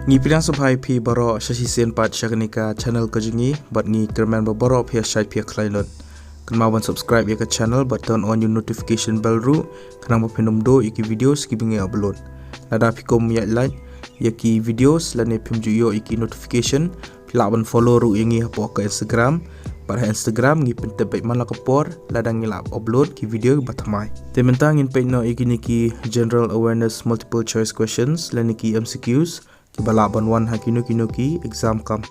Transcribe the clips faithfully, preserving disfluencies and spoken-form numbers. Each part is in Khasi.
Ngi pdiang sngewbha ïa phi baroh sha shisien pat sha kane ka channel ka jong ngi, bad ngi kyrmen ba baroh phi ïa shait phi ïa khlaiñ lut. Kynmaw ban subscribe ïa ka channel bad turn on ïa u notification bell ruh, khnang ba phin ym duh ïa ki videos kiba ngi upload. Lada phi kum ïa like ïa ki videos lane phim ju ïoh ïa ki notification, phi lah ban follow ruh ïa ngi hapoh ka Instagram. Bad ha Instagram ngi pyntip beit man la ka por lada ngi la upload ki video ba thymmai. Te mynta ngin peit noh ïa kine ki general awareness multiple choice questions lane ki M C Qs kiba lah ban wan ha kino kino ki exam kam.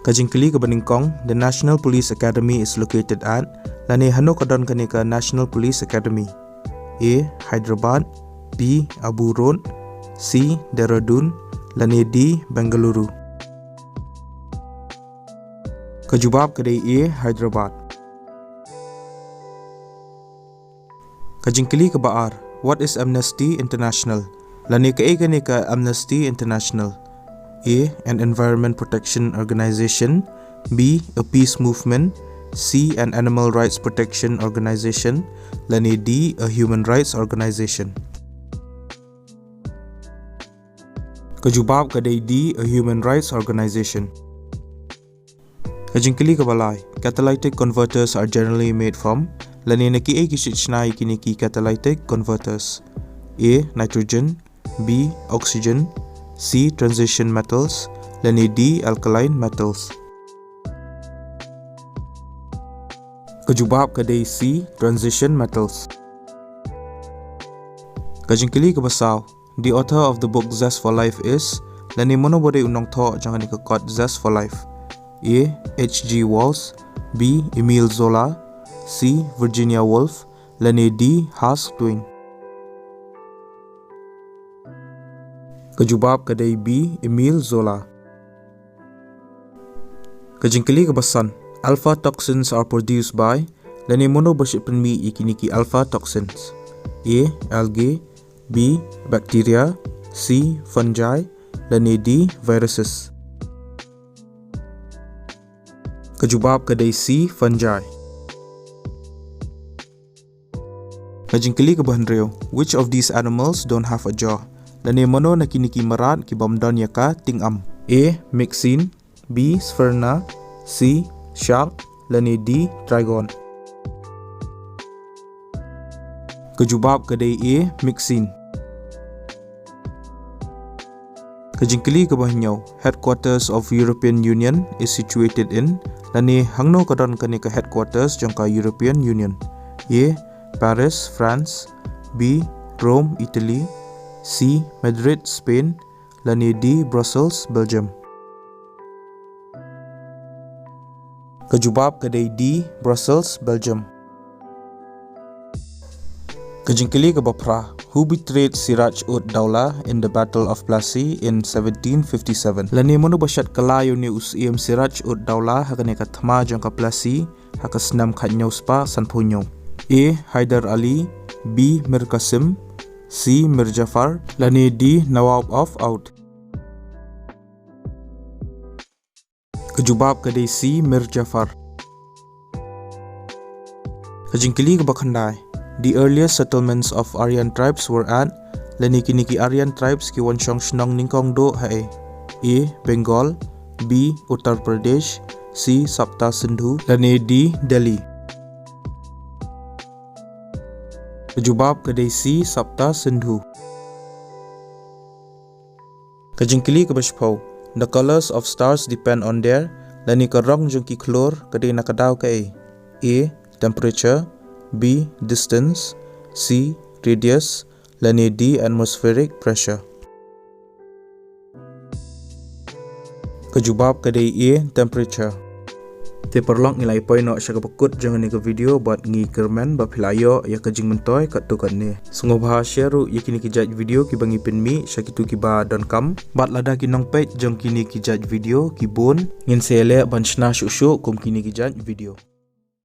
Ka jingkylli kaba nyngkong, the National Police Academy is located at, lane hano ka don kane ka National Police Academy? A, Hyderabad, B, Abu Road, C, Dehradun, lane D, Bengaluru. Ka jubab ka dei A, Hyderabad. Ka jingkylli kaba ar, what is Amnesty International? Lane kaei kane ka Amnesty International? A, an environment protection organization. B, a peace movement. C, an animal rights protection organization. Lane D, a human rights organization. Ka jubab ka dei D, a human rights organization. Ka jingkylli kaba lai, catalytic converters are generally made from, lane na kiei ki shna ïa kine ki catalytic converters? A, nitrogen, B, oxygen, C, transition metals, lane D, alkaline metals. Ka jubab ka dei C, transition metals. Ka jingkylli kaba saw, the author of the book Zest for Life is, lane mano ba dei u nongthoh jong kane ka kot Zest for Life? A, H G Wells, B, Emile Zola, C, Virginia Woolf, lane D, Mark Twain. Ka jubab ka dei B, Emile Zola. Ka jingkylli kaba san, alpha toxins are produced by, lane mano ba shait pynmih ïa kine ki alpha toxins? A, algae, B, bacteria, C, fungi, lane D, viruses. Ka jubab ka dei C, fungi. Ka jingkylli kaba hynriew, which of these animals don't have a jaw? Lane mano na kine ki mrad ki bym don ïa ka tyngam? A, myxine, B, sphyrna, C, shark, lane D, trigon. Ka jubab ka dei A, myxine. Ka jingkylli kaba hynñiew, headquarters of European Union is situated in, lane hangno ka don kane ka headquarters jong ka European Union? A, Paris, France, B, Rome, Italy, C, Madrid, Spain, lane D, Brussels, Belgium. Ka jubab ka dei D, Brussels, Belgium. Ka jingkylli kaba phra, who betrayed Siraj ud Daulah in the Battle of Plassey in seventeen fifty-seven? Lane mano ba shad kylla ïa une u Syiem Siraj ud Daulah ha kane ka thma jong ka Plassey ha ka snem khathynñiew spah sanphew hynñiew? A, Hyder Ali, B, Mir Qasim, C, Mir Jafar, lane D, Nawab of Oudh. Ka jubab ka dei C, Mir Jafar. Ka jingkylli kaba khyndai, the earliest settlements of Aryan tribes were at, lane kine ki Aryan tribes ki wan shong shnong nyngkong duh haei? A, Bengal, B, Uttar Pradesh, C, Sapta Sindhu, lane D, Delhi. Ka jubab ka dei C, Sapta Sindhu. Ka jingkylli kaba shiphew, the colors of stars depend on their, lane ka rong jong ki khlur ka dei na ka daw kaei? A, temperature, B, distance, C, radius, lane D, atmospheric pressure. Ka jubab ka dei A, temperature. Te paralok, ngi la ïa poi noh sha kaba kut jong kane ka video bad ngi kyrmen ba phi la ïoh ïa ka jingmyntoi katto katne. Sngewbha share ruh ïa kine ki jait video kiba ngi pynmih sha kito kiba donkam. Bad lada ki nongpeit jong kine ki jait video ki bun, ngin sa ïaleh ban shna shuh shuh kum kine ki jait video.